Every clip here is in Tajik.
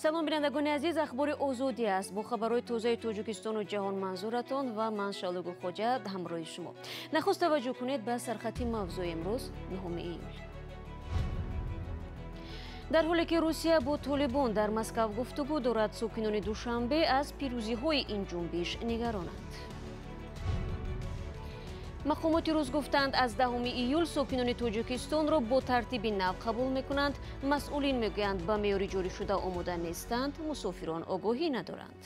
Салом, бинандагони азиз, Ахбори Озодӣ аст бо хабарҳои тозаи Тоҷикистону ҷаҳон манзуратон ва ман Шалугу Хоҷа ҳамроҳи шумо. Нахуст таваҷҷӯҳ кунед ба сархати мавзӯи имрӯз, 9 июл. Дар ҳоле ки Русия бо Толибон дар Москав гуфтугӯ дорад, сокинони Душанбе аз пирӯзиҳои ин ҷунбиш нигаронанд. Мақомоти рус гуфтанд, аз 10 июл сокинони Тоҷикистонро бо тартиби нав қабул мекунанд. Масъулин мегӯянд, ба меъёри ҷорӣшуда омода нестанд, мусофирон огоҳӣ надоранд.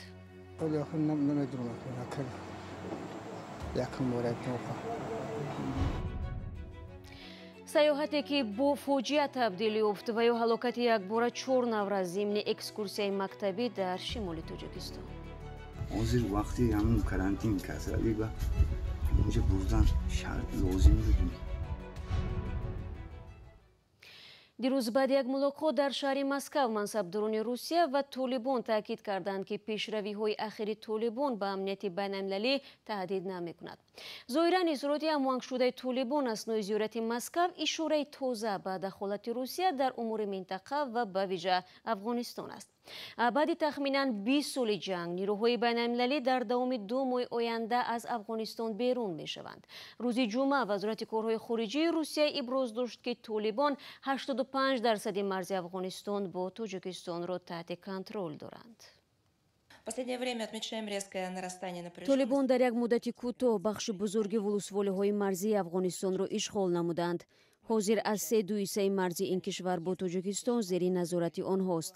Сайёҳате ки бо фоҷиа табдил ёфт ва ё ҳалокати якбора 4 наврас зимни экскурсияи мактабӣ дар шимоли Тоҷикистон. Ҳозир вақти ҳамун карантин касравӣ ба инҷа бурдан шарт лозим буд. Дирӯз баъди як мулоқот дар шаҳри Москав мансабдорони Русия ва Толибон таъкид карданд, ки пешравиҳои ахири Толибон ба амнияти байналмилалӣ таҳдид намекунад. Зоҳиран изҳороти ҳамоҳангшудаи Толибон аснои зиёрати Москав ишораи тоза ба дахолати Русия дар умури минтақа ва ба вижа Афғонистон аст. Баъди тахминан 20 соли ҷанг нирӯҳои байналмилалӣ дар давоми 2 моҳи оянда аз Афғонистон берун мешаванд. Рӯзи ҷумъа Вазорати корҳои хориҷии Русия иброз дошт, ки Толибон 85% марзи Афғонистон бо Тоҷикистонро таҳти контрол доранд. Толибон дар як муддати кӯтоҳ бахши бузурги вулусволиҳои марзии Афғонистонро ишғол намуданд. Ҳозир аз 3/2 марзи ин кишвар бо Тоҷикистон зери назорати онҳост.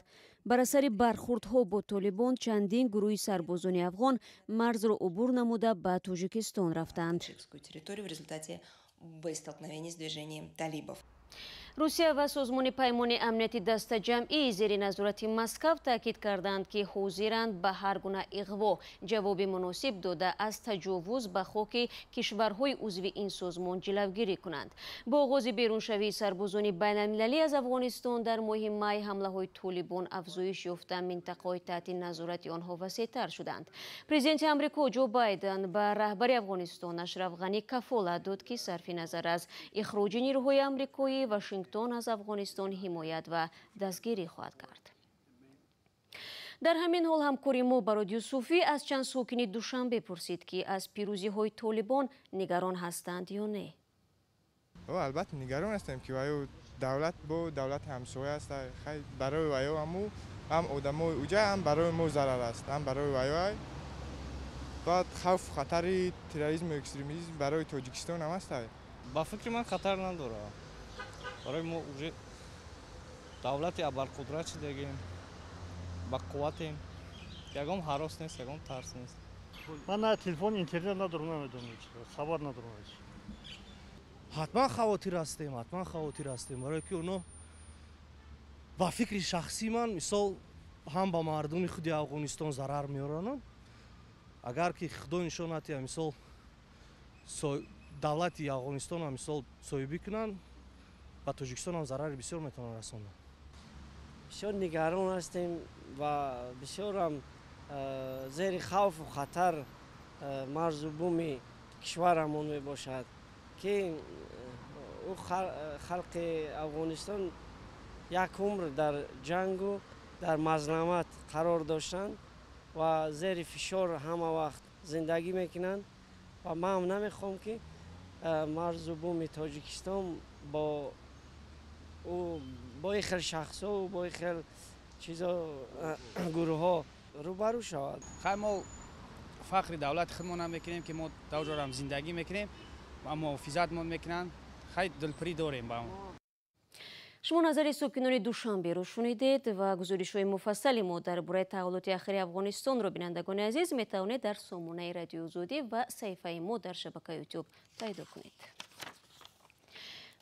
Бар асари бархурдҳо бо Толибон чандин гурӯҳи сарбозони афғон марзро убур намуда ба Тоҷикистон рафтанд. Русия ва Созмони Паймони Амнияти Дастаҷамъӣ зери назорати Москав таъкид карданд, ки ҳозиранд ба ҳар гуна иғво ҷавоби муносиб дода аз таҷовуз ба хоки кишварҳои узви ин созмон ҷилавгирӣ кунанд. Бо оғози беруншавии сарбозони байналмилалӣ аз Афғонистон дар моҳи май ҳамлаҳои Толибон афзоиш ёфта, минтақаҳои таҳти назорати онҳо васеътар шуданд. Президенти Амрико Ҷо Байден ба раҳбари Афғонистон Ашраф Ғанӣ кафолат дод, ки сарфи назар аз ихроҷи нирӯҳои амрикоӣ, Вашингтон аз Афғонистон ҳимоят ва дастгирӣ хоҳад кард. Дар ҳамин ҳол ҳамкори мо Барод Юсуфӣ аз чанд сокини Душанбе пурсид, ки аз пирӯзиҳои Толибон нигарон ҳастанд ё не. Албатта нигарон ҳастем, ки ваё давлат бо давлати ҳамсоя аст. Барои ваё ҳам одамои уҷа, ҳам барои мо зарар аст, ҳам барои ваё. Баъд хавфу хатари терроризму экстремизм барои Тоҷикистон ҳам аст. Ба фикри ман хатар надорад. Барои мо уже давлати абарқудрат шудагем, ба қувватем, ягон ҳарос нест, ягон тарс нест. Ман на телефон, интернет надорам, намедонам чӣ, хабар надорам. Ҳатман хавотир ҳастем, ҳатман хавотир ҳастем, барое ки оно ба фикри шахсии ман мисол ҳам ба мардуми худи Афғонистон зарар меорананд. Агар ки Худо нишон натиҳад, мисол давлати Афғонистон мисол соҳибӣ кунанд, ба Тоҷикистон ҳам зарари бисёр метавонанд расонанд. Бисёр нигарон ҳастем ва бисёрам зери хавфу хатар марзу буми кишварамон мебошад, ки ӯ халқи Афғонистон як умр дар ҷангу дар мазламат қарор доштанд ва зери фишор ҳама вақт зиндагӣ мекунанд ва ман ҳам намехоҳам, ки марзу буми Тоҷикистон бо ин хел шахсҳо, бо ин хел чизо, гурӯҳҳо рӯбарӯ шавад. Хай мо фахри давлати худмонам мекунем, ки мо дар ҷорам зиндагӣ мекунем ва муҳофизатмон мекунанд. Хай дилпурӣ дорем ба он. Шумо назари сокинони Душанберо шунидед ва гузоришҳои муфассали мо дар бораи таҳаввулоти ахири Афғонистонро, бинандагони азиз, метавонед дар сомонаи Радиои Озодӣ ва саҳифаи мо дар шабакаи Ютуб пайдо кунед.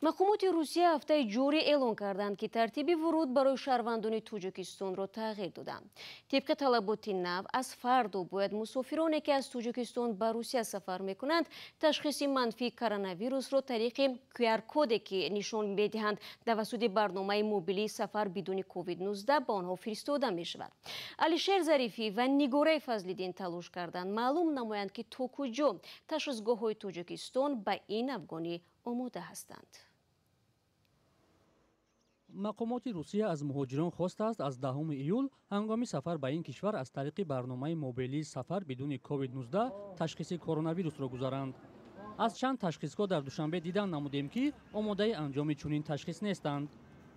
Мақомоти Русия ҳафтаи ҷорӣ эълон карданд, ки тартиби вуруд барои шаҳрвандони Тоҷикистонро тағйир доданд. Тибқи талаботи нав, аз фардо бояд мусофироне, ки аз Тоҷикистон ба Русия сафар мекунанд, ташхиси манфии коронавирусро тариқи QR-коде, ки нишон медиҳанд, тавассути барномаи мобилии сафар бидуни COVID-19 ба онҳо фиристода мешавад. Алишер Зарифӣ ва Нигораи Фазлиддин талош карданд маълум намоянд, ки то куҷо ташхисгоҳҳои Тоҷикистон ба ин афгонӣ омода ҳастанд. Мақомоти Русия аз муҳоҷирон хостааст, аз 10 июл ҳангоми сафар ба ин кишвар аз тариқи барномаи мобилии «Сафар бидуни COVID-19» ташхиси коронавирусро гузаранд. Аз чанд ташхисгоҳ дар Душанбе дидан намудем, ки омодаи анҷоми чунин ташхис нестанд.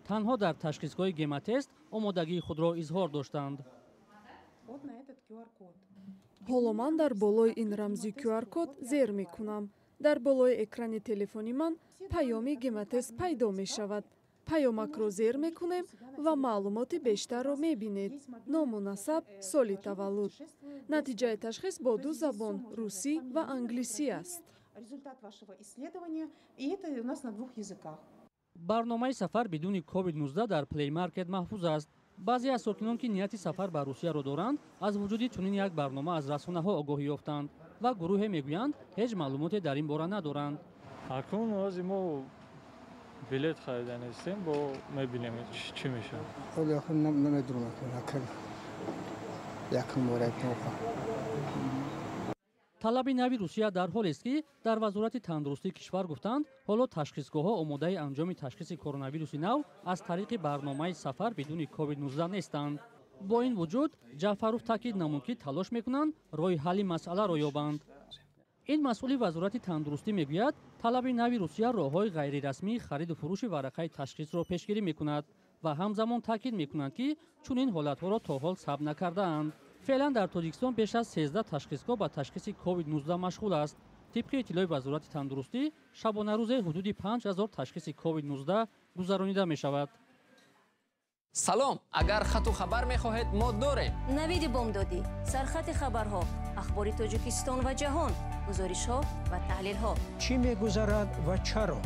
Танҳо дар ташхисгоҳи Гемотест омодагии худро изҳор доштанд. Ҳоло ман дар болои ин рамзи QR-код зер мекунам. Дар болои экрани телефони ман паёми Гемотест пайдо мешавад. Паёмакро зер мекунем ва маълумоти бештарро мебинед: ному насаб, соли таваллуд. Натиҷаи ташхис бо ду забон, русӣ ва англисӣ, аст. Результат вашего исследования, и это у нас на двух языках. Барномаи «Сафар бидуни COVID-19» дар Play Market маҳфуз аст. Баъзе аз сокинон, ки нияти сафар ба Русияро доранд, аз вуҷуди чунин як барнома аз расонаҳо огоҳӣ ёфтанд ва гурӯҳе мегӯянд, ҳеҷ маълумоте дар ин бора надоранд. Акнун ози мо билет харида нестем, бо мебинем, чӣ мешавад. Намедонам, якум бора. Талаби нави Русия дар ҳолест, ки дар Вазорати тандурустии кишвар гуфтанд, ҳоло ташхисгоҳҳо омодаи анҷоми ташхиси коронавируси нав аз тариқи барномаи «Сафар бидуни COVID-19» нестанд. Бо ин вуҷуд, Ҷаъфаров таъкид намуд, ки талош мекунанд, роҳи ҳалли масъаларо ёбанд. Ин масъули Вазорати тандурустӣ мегӯяд, талаби нави Русия роҳҳои ғайрирасмии хариду фурӯши варақаи ташхисро пешгирӣ мекунад ва ҳамзамон таъкид мекунанд, ки чунин ҳолатҳоро то ҳол сабт накардаанд. Феълан дар Тоҷикистон беш аз 13 ташхисгоҳ ба ташхиси COVID-19 машғул аст. Тибқи иттилои Вазорати тандурустӣ, шабонарӯзе ҳудуди 5000 ташхиси COVID-19 гузаронида мешавад. Салом, агар хату хабар мехоҳед, мо дорем. Навиди бомдодӣ, сархати хабарҳо, ахбори Тоҷикистон ва ҷаҳон, гузоришҳо ва таҳлилҳо. Чӣ мегузарад ва чаро?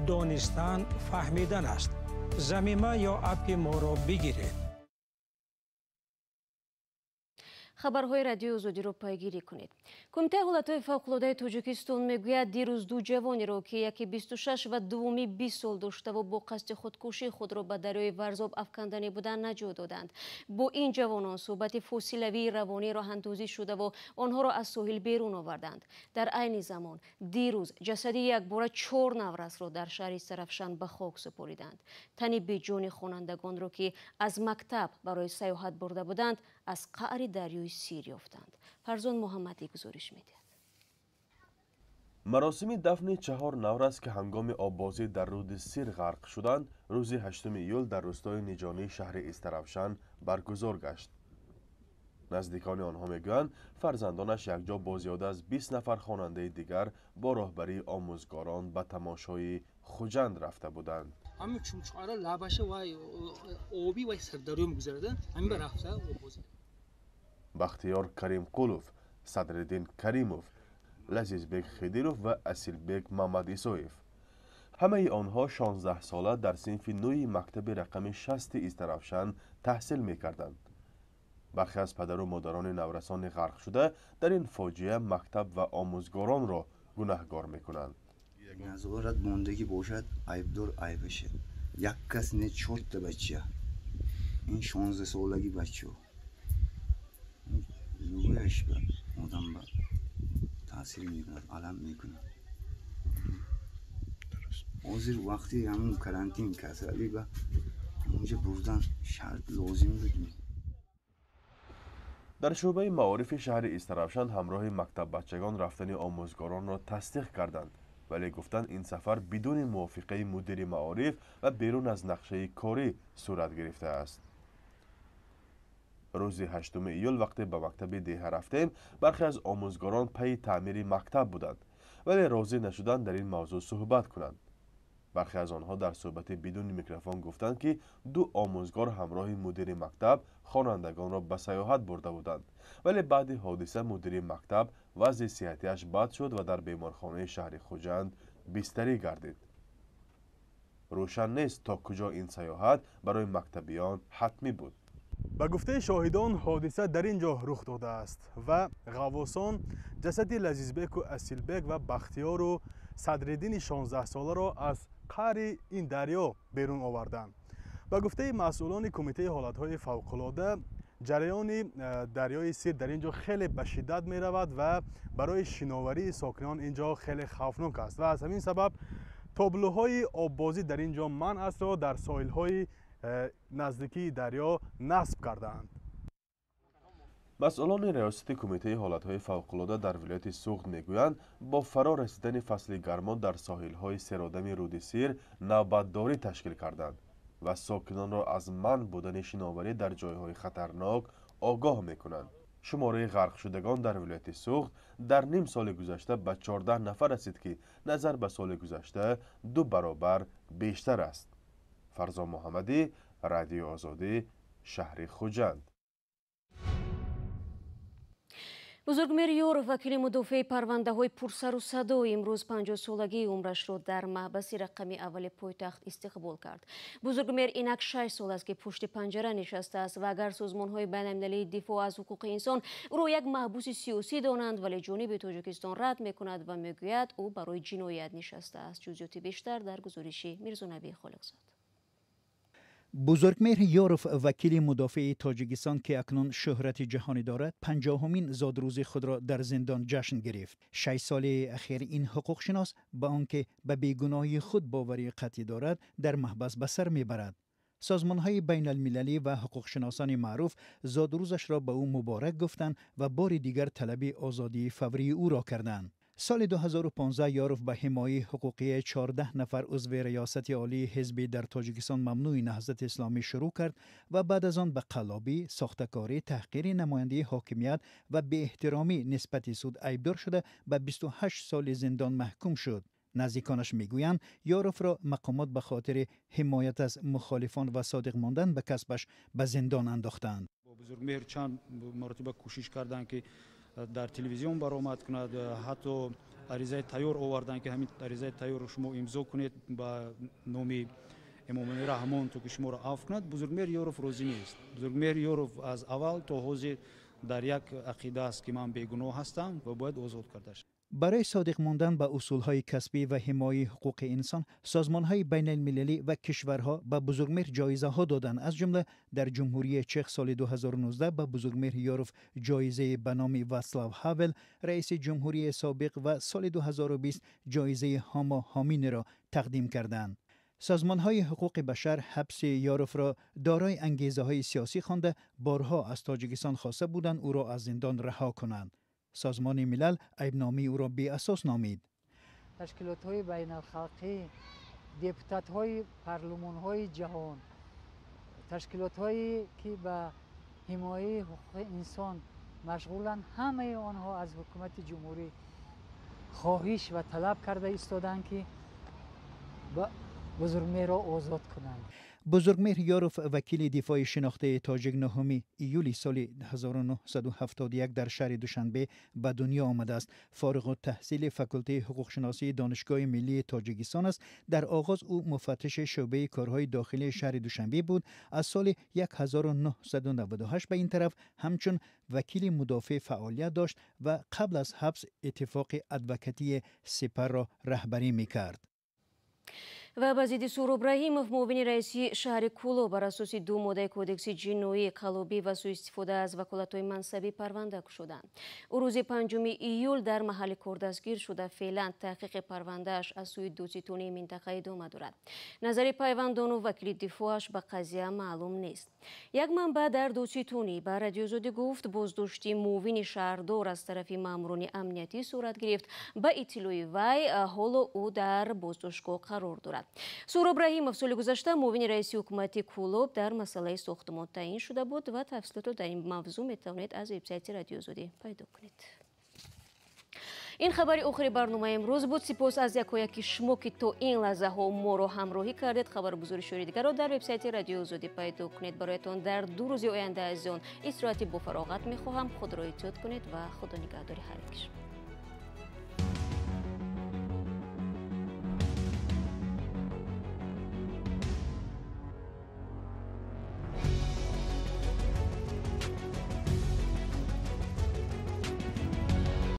Донистан фаҳмидан аст. Замима ё аппи моро бигиред. Хабарҳои Радиои Озодиро пайгирӣ кунед. Кумитаи ҳолатҳои фавқулодаи Тоҷикистон мегӯяд, дирӯз ду ҷавонеро, ки яке 26 ва дуввумӣ 20 сол доштаву бо қасди худкушӣ худро ба дарёи Варзоб афканданӣ буданд, наҷот доданд. Бо ин ҷавонон суҳбати фосилавии равонӣ роҳандозӣ шудаву онҳоро аз соҳил берун оварданд. Дар айни замон дирӯз ҷасади якбора чор наврасро дар шаҳри Истаравшан ба хок супориданд. Тани беҷони хонандагонро, ки аз мактаб барои сайёҳат бурда буданд, аз қаъри дарёи Сир ёфтанд. Фарзон Муҳаммадӣ гузориш медиҳад. Маросими дафни чаҳор наврас, ки ҳангоми оббозӣ дар рӯди Сир ғарқ шуданд, рӯзи 8 июл дар рӯстои Ниҷонии шаҳри Истаравшан баргузор гашт. Наздикони онҳо мегӯянд, фарзандонаш якҷо бо зиёда аз 20 нафар хонандаи дигар бо роҳбарии омӯзгорон ба тамошои Хуҷанд рафта буданд. Ҳамин чумчуқара лабаша вай оби вай Сирдарё мегузарад, ҳамин ба рафта оббозӣ. Бахтиёр Каримқулов, Садриддин Каримов, Лазизбек Хидиров ва Асилбек Мамадисоев, ҳамаи онҳо 16сола, дар синфи нӯи мактаби рақами 60 Истаравшан таҳсил мекарданд. Бархе аз падару модарони наврасони ғарқшуда дар ин фоҷиа мактаб ва омӯзгоронро гунаҳгор мекунанд. Назорат мондагӣ бошад, айбдор айбаша. Як кас не, чорта бача. Ин 16солаги бачаҳо. Рӯяш ба одам ба таъсир мекунад, алам мекунад. Ҳозир вақти ҳамун карантин, касалӣ, ба ҳамунҷа бурдан шарт лозим буд. Дар шӯъбаи маорифи шаҳри Истаравшан ҳамроҳи мактаббачагон рафтани омӯзгоронро тасдиқ карданд, вале гуфтанд, ин сафар бидуни мувофиқаи мудири маориф ва берун аз нақшаи корӣ сурат гирифтааст. Рӯзи 8 июл вақте ба мактаби деҳа рафтем, бархе аз омӯзгорон пайи таъмири мактаб буданд, вале розӣ нашуданд дар ин мавзӯъ суҳбат кунанд. Бархе аз онҳо дар суҳбати бидуни микрофон гуфтанд, ки ду омӯзгор ҳамроҳи мудири мактаб хонандагонро ба сайёҳат бурда буданд, вале баъди ҳодиса мудири мактаб вазъи сиҳатиаш бад шуд ва дар беморхонаи шаҳри Хуҷанд бистарӣ гардид. Рӯшан нест, то куҷо ин сайёҳат барои мактабиён ҳатмӣ буд. Ба гуфтаи шоҳидон, ҳодиса дар ин ҷо рух додааст ва ғаввосон ҷасади Лазизбеку Асилбек ва Бахтиёру Садриддини 16соларо аз қаъри ин дарё берун оварданд. Ба гуфтаи масъулони Кумитаи ҳолатҳои фавқулода, ҷараёни дарёи Сир дар ин ҷо хеле ба шиддат меравад ва барои шиноварии сокинон ин ҷо хеле хавфнок аст ва аз ҳамин сабаб Тоблӯҳои оббозӣ дар ин ҷо манъ астро дар соҳилҳои наздикии дарё насб кардаанд. Масъулони раёсати кумитаи ҳолатҳои фавқулода дар вилояти Суғд мегӯянд, бо фаро расидани фасли гармо дар соҳилҳои серодами руди Сир навбатдорӣ ташкил карданд ва сокинонро аз манъ будани шиноварӣ дар ҷойҳои хатарнок огоҳ мекунанд. Шумораи ғарқшудагон дар вилояти Суғд дар ним соли гузашта ба 14 нафар расид, ки назар ба соли гузашта 2 баробар бештар аст. Фарзон Муҳаммадӣ, Радиои Озодӣ, шаҳри Хуҷанд. Бузургмеҳр Ёров, вакили мудофеи парвандаҳои пурсару садо, имрӯз 50-солагии умрашро дар маҳбаси рақами аввали пойтахт истиқбол кард. Бузургмеҳр инак 6 сол аст, ки пушти панҷара нишастааст ва агар созмонҳои байналмилалии дифоъ аз ҳуқуқи инсон ӯро як маҳбуси сиёсӣ донанд, вале ҷониби Тоҷикистон рад мекунад ва мегӯяд, ӯ барои ҷиноят нишастааст. Ҷузъиёти бештар дар гузориши Мирзонабии Холиқзод. Бузургмеҳр Ёров, вакили мудофеи Тоҷикистон, ки акнун шӯҳрати ҷаҳонӣ дорад, 50-умин зодрӯзи худро дар зиндон ҷашн гирифт. 6 соли ахир ин ҳуқуқшинос ба он ки ба бегуноҳии худ боварии қатъӣ дорад, дар маҳбас ба сар мебарад. Созмонҳои байналмилалӣ ва ҳуқуқшиносони маъруф зодрӯзашро ба ӯ муборак гуфтанд ва бори дигар талаби озодии фаврии ӯро карданд. Соли 2015 Ёров ба ҳимояи ҳуқуқии 14 нафар узви Риёсати Олии ҳизби дар Тоҷикистон мамнӯи Наҳзати Исломӣ шурӯъ кард ва баъд аз он ба қаллобӣ, сохтакорӣ, таҳқири намояндаи ҳокимият ва беэҳтиромӣ нисбати суд айбдор шуда ба 28 соли зиндон маҳкум шуд. Наздиконаш мегӯянд, Ёровро мақомот ба хотири ҳимоят аз мухолифон ва содиқ мондан ба касбаш ба зиндон андохтанд. Бузургмеҳр чанд маротиба кӯшиш карданд, ки дар телевизион баромад кунад, ҳатто аризаи тайёр оварданд, ки ҳамин аризаи тайёрро шумо имзо кунед ба номи Эмомалӣ Раҳмон, то ки шуморо афв кунад. Бузургмеҳр Ёров розӣ нест. Бузургмеҳр Ёров аз аввал то ҳозир дар як ақида аст, ки ман бегуноҳ ҳастам ва бояд озод карда шавам. Барои содиқ мондан ба усулҳои касбӣ ва ҳимояи ҳуқуқи инсон, созмонҳои байналмилалӣ ва кишварҳо ба Бузургмеҳр ҷоизаҳо доданд. Аз ҷумла дар Ҷумҳурии Чех соли 2019 ба Бузургмеҳр Ёров ҷоизаи ба номи Ватслав Ҳавел, раиси ҷумҳурии собиқ, ва соли 2020 ҷоизаи Ҳомо Ҳоминиро тақдим карданд. Созмонҳои ҳуқуқи башар ҳабси Ёровро дорои ангезаҳои сиёсӣ хонда, борҳо аз Тоҷикистон хоста буданд ӯро аз зиндон раҳо кунанд. Созмони Милал айбномии ӯро беасос номид. Ташкилотҳои байналхалқӣ, депутатҳои парлумонҳои ҷаҳон, ташкилотҳое ки ба ҳимояи ҳуқуқи инсон машғуланд, ҳамаи онҳо аз ҳукумати ҷумҳурӣ хоҳиш ва талаб карда истоданд, ки Бузургмеҳрро озод кунанд. Бузургмеҳр Ёров, вакили дифои шинохтаи тоҷик, 9 июли соли 1971 дар шаҳри Душанбе ба дунё омадааст. Фориғу таҳсили факултаи ҳуқуқшиносии Донишгоҳи миллии Тоҷикистон аст. Дар оғоз ӯ муфаттиши шӯъбаи корҳои дохилии шаҳри Душанбе буд. Аз соли 1998 ба ин тараф ҳамчун вакили мудофеъ фаъолият дошт ва қабл аз ҳабс иттифоқи адвокатии Сипарро раҳбарӣ мекард. Ва ба зидди Суҳроб Раҳимов, муовини раиси шаҳри Кӯлоб, бар асоси 2 моддаи кодекси ҷиноӣ, қаллобӣ ва суистифода аз ваколатҳои мансабӣ парванда кушоданд. Ӯ рӯзи 5 июл дар маҳалли кор дастгир шуда, феълан таҳқиқи парвандааш аз сӯи додситонии минтақа идома дорад. Назари пайвандону вакили дифоъаш ба қазия маълум нест. Як манбаъ дар додситонӣ ба Радиои Озодӣ гуфт, боздошти муовини шаҳрдор аз тарафи маъмурони амниятӣ сурат гирифт. Ба иттилои вай, ҳоло ӯ дар боздоштгоҳ қарор дорад. Суҳроб Раҳимов соли гузашта муовини раиси ҳукумати Кӯлоб дар масъалаи сохтмон таъин шуда буд ва тафсилотро дар ин мавзӯъ метавонед аз вебсайти Радиои Озодӣ пайдо кунед. Ин хабари охири барномаи имрӯз буд. Сипос аз якояки шумо, ки то ин лаҳзаҳо моро ҳамроҳӣ кардед. Хабару гузоришҳои дигарро дар вебсайти Радиои Озодӣ пайдо кунед. Бароятон дар 2 рӯзи оянда азизон истироҳати бофароғат мехоҳам. Худро эҳтиёт кунед ва худо нигаҳдори ҳар яки шумо.